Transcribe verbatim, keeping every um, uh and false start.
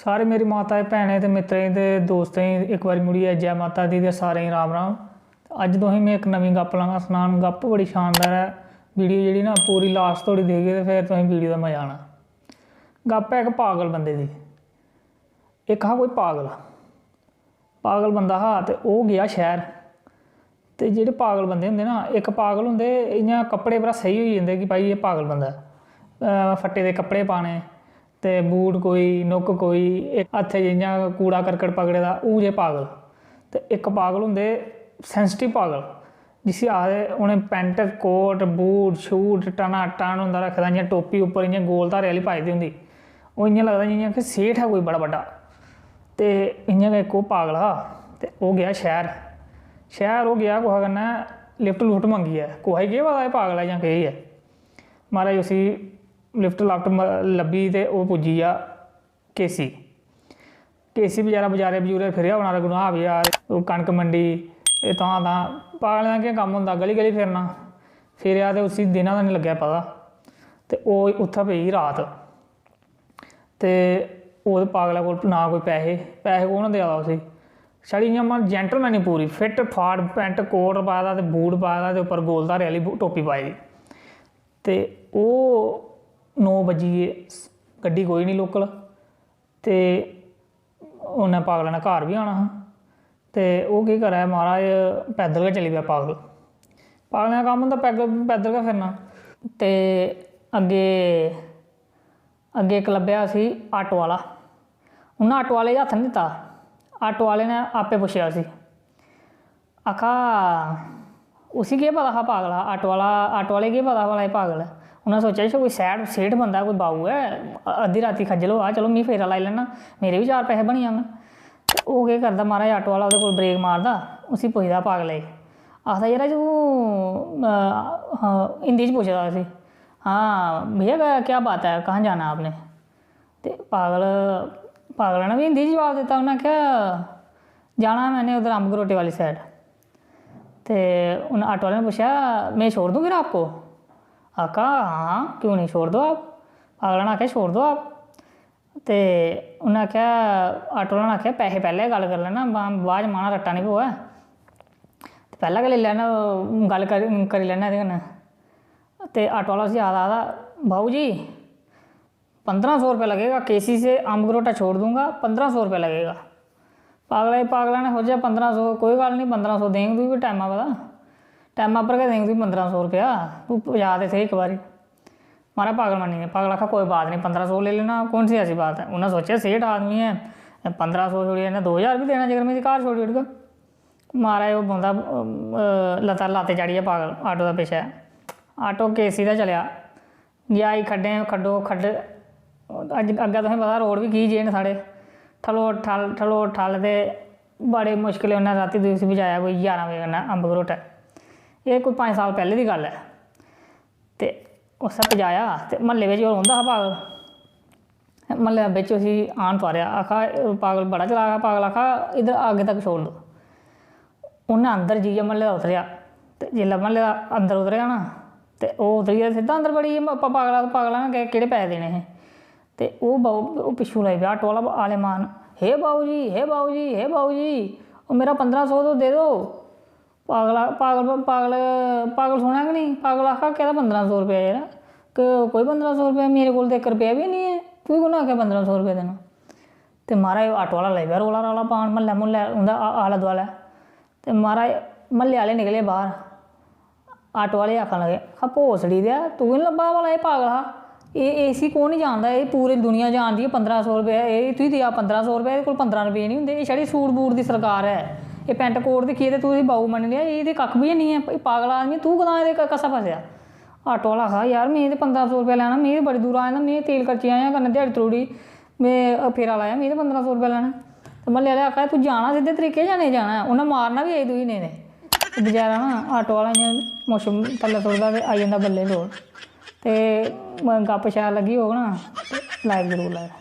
सारे मेरी माता, भैनें ते मित्तरें ते दोस्तें गी इक बारी मुड़ियै जै माता दी ते सारें गी राम राम। अज्ज तुसें में इक नमीं गप्प लाना सनान। गप्प बड़ी शानदार ऐ। वीडियो जेह्ड़ी ना पूरी लास्ट धोड़ी दिखगे ते फिर तुसें वीडियो दा मज़ा आना। गप्प ऐ इक पागल बंदे दी। इक हा कोई पागल, पागल बंदा हा ते ओह् गेआ शैह्र। ते जेह्ड़े पागल बंदे होंदे ना, इक पागल होंदे इ'यां कपड़े परा स्हेई होई जंदे कि भाई एह् पागल बंदा ऐ। अ, फट्टे दे कपड़े पाने ते बूट कोई, नुक्क कोई, इक हत्थै च इ'यां कूड़ा करकट पकड़े दा, ओह् जे पागल। ते इक पागल होंदे सैंसिटिव पागल, जिसी आखदे उ'नें पैंट कोट, बूट शूट, टना टन होंदा रक्खे दा, इ'यां टोपी उप्पर इ'यां गोल धारे आह्ली पाई दी होंदी। ओह् इ'यां लगदा जि'यां कि सेठ ऐ कोई बड़ा बड्डा। ते इ'यां गै इक ओह् पागल हा, ते ओह् गेआ शैह्र। शैह्र ओह् गेआ कुसै कन्नै लिफ्ट लुफ्ट मंगियै। कुसै गी केह् पता एह् पागल ऐ जां केह् ऐ। महाराज, उसी लिफ्ट लफ्ट म-, लब्भी ते ओह् पुज्जी गेआ केसी। केसी बचैरा बजारे बजूरे फिरेआ होना, रघुनाथ बजार, ओह् कनक मंडी, एह् तां तां। पागलें दा केह् कम्म होंदा, गली गली फिरना। फिरेआ ते उसी दिना दा निं लग्गेआ पता। ते ओह् उत्थै पेई रात। ते ओह् ते पागलै कोल ना कोई पैसे, पैसे कौन देआ दा उसी? छड़ी इ'यां मन जेंटलमैनी पूरी, फिट फाट पैंट कोट पाए दा ते बूट पाए दा ते उप्पर गोल धारे आह्ली बू-, टोपी पाई दी। ते ओह् नौ बज्जी गे, गड्डी कोई निं लोकल। ते उन्नै पागलै ने घर बी आना हा। ते ओह् केह् करै महाराज, पैदल गै चली पेआ पागल। पागलें दा कम्म होंदा पैदल, पैदल गै फिरना। ते अग्गें, अग्गें इक लब्भेआ उसी आटो आह्ला। उन्नै आटो आह्ले गी हत्थ निं दित्ता, आटो आह्ले ने आपे पुच्छेआ उसी, आखा, उसी केह् पता हा पागल हा, आटो आह्ला, आटो आह्ले गी केह् पता हा भला एह् पागल ऐ। उन्नै सोचेआ, "अच्छा, कोई सैठ, सेठ बंदा ऐ, कोई बाऊ ऐ, अ-, अद्धी रातीं खज्जल होआ, चलो, मी फेरा लाई लैन्ना, मेरे बी चार पैसे बनी जाङन।" ते ओह् केह् करदा, महाराज, आटो आह्ला ओह्दे कोल ब्रेक मारदा, उसी पुछदा पागलै गी, आखदा, "यरा, तूं, अ, हां," हिंदी च पुछदा उसी, "हाँ भैया, क्या बात है, कहाँ जाना आपने?" ते पागल, पागल ने बी हिंदी च जवाब दित्ता, उन्नै आखेआ, "जाना है मैंने उद्धर अम्ब गरोटे वाली साइड।" ते उन आटो आह्ले ने पुच्छेआ, "मैं छोड़ दूँ फिर आपको?" आखा, "हाँ, क्यों नहीं, छोड़ दो आप।" पागल ने आखेआ, "छोड़ दो आप।" ते उन्नै आखेआ, आटो आह्ले ने आखेआ, "पैसे पैह्लें गल्ल करी लैना, बा-, बाद च माना रट्टा निं पवै। ते पैह्लें गै लेई लैना, गल्ल करी, करी लैना एह्दे कन्नै।" ते आटो आह्ला उसी आखदा, आखदा, "बाबू जी, पन्द्रह सौ रुपये लगेगा, केसी से आम गरोटा छोड़ दूंगा, पन्द्रह सौ रुपये लगेगा।" पागला, पागला ने सोचेआ, "पन्द्रह सौ, कोई गल्ल निं, पन्द्रह सौ देंग तुगी बी टैमा परा, टैमा पर गै देंग तुगी पन्द्रह सौ रपेआ, तूं पजा ते स्हेई इक बारी।" महाराज, पागल मन्नी गेआ। पागल आखा, "कोई बात नहीं, पन्द्रह सौ ले लेना, कौन सी ऐसी बात है?" उन्नै सोचेआ, "सेठ आदमी ऐ, पन्द्रह सौ छोड़ियै इन्नै दो ज्हार बी देना, जेकर में इसी घर छोड़ी ओड़गा।" महाराज, ओह् बौंह्दा, अ, लत्ता, लत्त चाढ़ियै पागल आटो दे पिच्छै। आटो केसी दा चलेआ। जाई खड्डें, खड्डो खड्ड। अज्ज अग्गें तुसें पता रोड बी की जे न साढ़े। ठलो ठल, ठलो ठल ते बड़े मुश्कलें उन्नै रातीं उसी पजाया कोई ञारां बजे कन्नै अम्ब गरोटै। एह् कोई पंज साल पैह्लें दी गल्ल ऐ। ते उस्सै पजाया ते म्हल्ले बिच ओह् रौंह्दा हा पागल। म्हल्ले बिच उसी आन तुआरेआ, आखा, "पागल बड़ा चलाक हा।" पागल आखा, "इद्धर अग्ग तक छोड़ दो।" उन्नै अंदर जाइयै म्हल्ले दा उतरेआ। ते जिसलै म्हल्ले दा अंदर उतरेआ ना, ते ओह् उतरियै सिद्धा अंदर बड़ी गेई। प-, पागला, पागला ने के-, केह्ड़े पैसे देने हे? ते ओह् बाऊ, ओह् पिच्छू लगी पेआ आटो आह्ला आले मारन, "हे बाऊ जी, हे बाऊ जी, हे बाऊ जी, ओह् मेरा पन्द्रह सौ तो दे दो।" पागल, पागल, पागल, पागल सुनै गै निं। पागल आखा, "केह्दा पन्द्रह सौ रपेआ यरा? क-, कोई पन्द्रह सौ रपेआ? मेरे कोल ते इक रपेआ बी निं ऐ। तुगी कु'न आखेआ पन्द्रह सौ रपेआ देना?" ते महाराज, आटो आह्ला लगी पेआ रौला, रौला पान म्हल्लै, म्हल्लै उं'दे आ-, आलै दोआलै। ते महाराज, म्हल्ले आह्ले निकले बाह्र। आटो आह्ले आखन लगे, "आखा, भोसड़ी देआ, तुगी निं लब्भा दा भला एह् पागल हा? एह्, एह् इसी कौन निं जानदा? एह् पूरी दुनिया जानदी ऐ, पन्द्रह सौ रपेआ, एह् तुगी देआ पन्द्रह सौ रपेआ, एह्दे कोल पन्द्रह रपेऽ निं होंदे। एह् छड़ी सूट बूट दी सरकार ऐ। एह् पैंट कोट दिक्खियै ते तूं एह्दी बाऊ मन्नी लेआ, एह् ते कक्ख बी निं ऐ। एह् पागल आदमी, तूं कदां एह्दे क-, कसा फसेआ?" आटो आह्ला आखा, "यार, में ते पन्द्रह सौ रपेआ लैना, में ते बड़ी दूरा आए दा, में तेल खर्चियै आया, कन्नै ध्याड़ी त्रोड़ी, में फेरा लाया, में ते पन्द्रह सौ रपेआ लैना।" ते म्हल्ले आह्ले आखा दे, "तूं जाना सिद्धे तरीके जां नेईं जाना ऐ? उन्नै मारना बी ऐ तुगी नेईं ते।" ते बचैरा ना आटो आह्ला इ'यां मुश्क थल्लै सुट्टदा ते आई जंदा बल्लें दौड़। ते गप्प शैल लग्गी होग ना, ते like जरूर लाएओ।